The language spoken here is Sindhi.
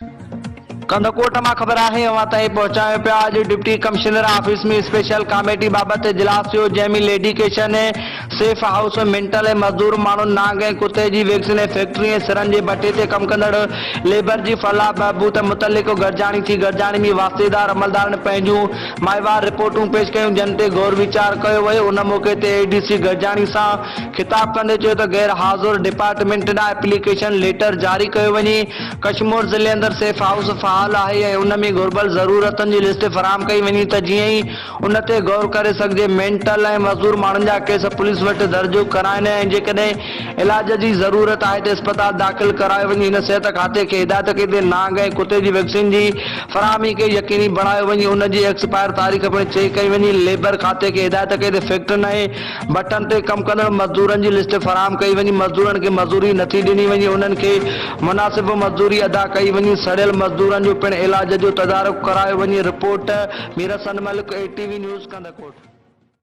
ڪنڌڪوٽ مان خبر آهي اوهان تائين پهچايون پيا اڄ deputy commissioner office ۾ special committee بابت اجلاس ٿيو جنهن ۾ ليڊي ڪيشن سيف هائوس مينٽل ۽ مزدور ماڻهن نانگ ۽ ڪتي جي ويڪسين ۽ فيڪٽري ۽ سرن جي بٺي تي ڪم ڪندڙ ليبر جي فلاح بهبود متعلق گڏجاڻي ٿي گڏجاڻي ۾ واسطيدار عملدارن پنهنجون ماهوار رپورٽون پيش ڪيون جن تي غور ويچار ڪيو ويو ان موقعي تي اي ڊي سي گڏجاڻي سان خطاب ڪندي چيو ته غير حاضر ڊپارٽمينٽ ڏانهن ايپليڪيشن ليٽر جاري ڪيو وڃي، ڪشمور ضلعي اندر سيف هائوس فعال آهي ۽ ان ۾ گهربل ضرورتن جي لسٽ فراهم ڪئي وڃي ته جيئن ئي ان تي غور ڪري سگهجي، مينٽل ۽ معذور ماڻهن جا ڪيس پوليس وٽ درج ڪرائن ۽ جيڪڏهن علاج جي ضرورت آهي ته اسپتال داخل ڪرايو وڃي، هن صحت کاتي کي هدايت ڪئي ته نانگ ۽ ڪتي جي ويڪسين جي فراهمي کي يقيني بڻايو وڃي، ان جي ايڪسپائر تاريخ پڻ چيڪ ڪئي وڃي، ليبر کاتي کي هدايت ڪئي ته فيڪٽرين ۽ ڀٽن تي ڪم ڪندڙ مزدورن جي لسٽ فراهم ڪئي وڃي، مزدورن کي مزوري نٿي ڏني وڃي، انهن کي مناسب مزدوري ادا ڪئي وڃي، سڙيل مزدورن جو پڻ علاج جو تدارڪ ڪرايو وڃي، report, Mir Hassan Malik, A T V news, Kandhkot.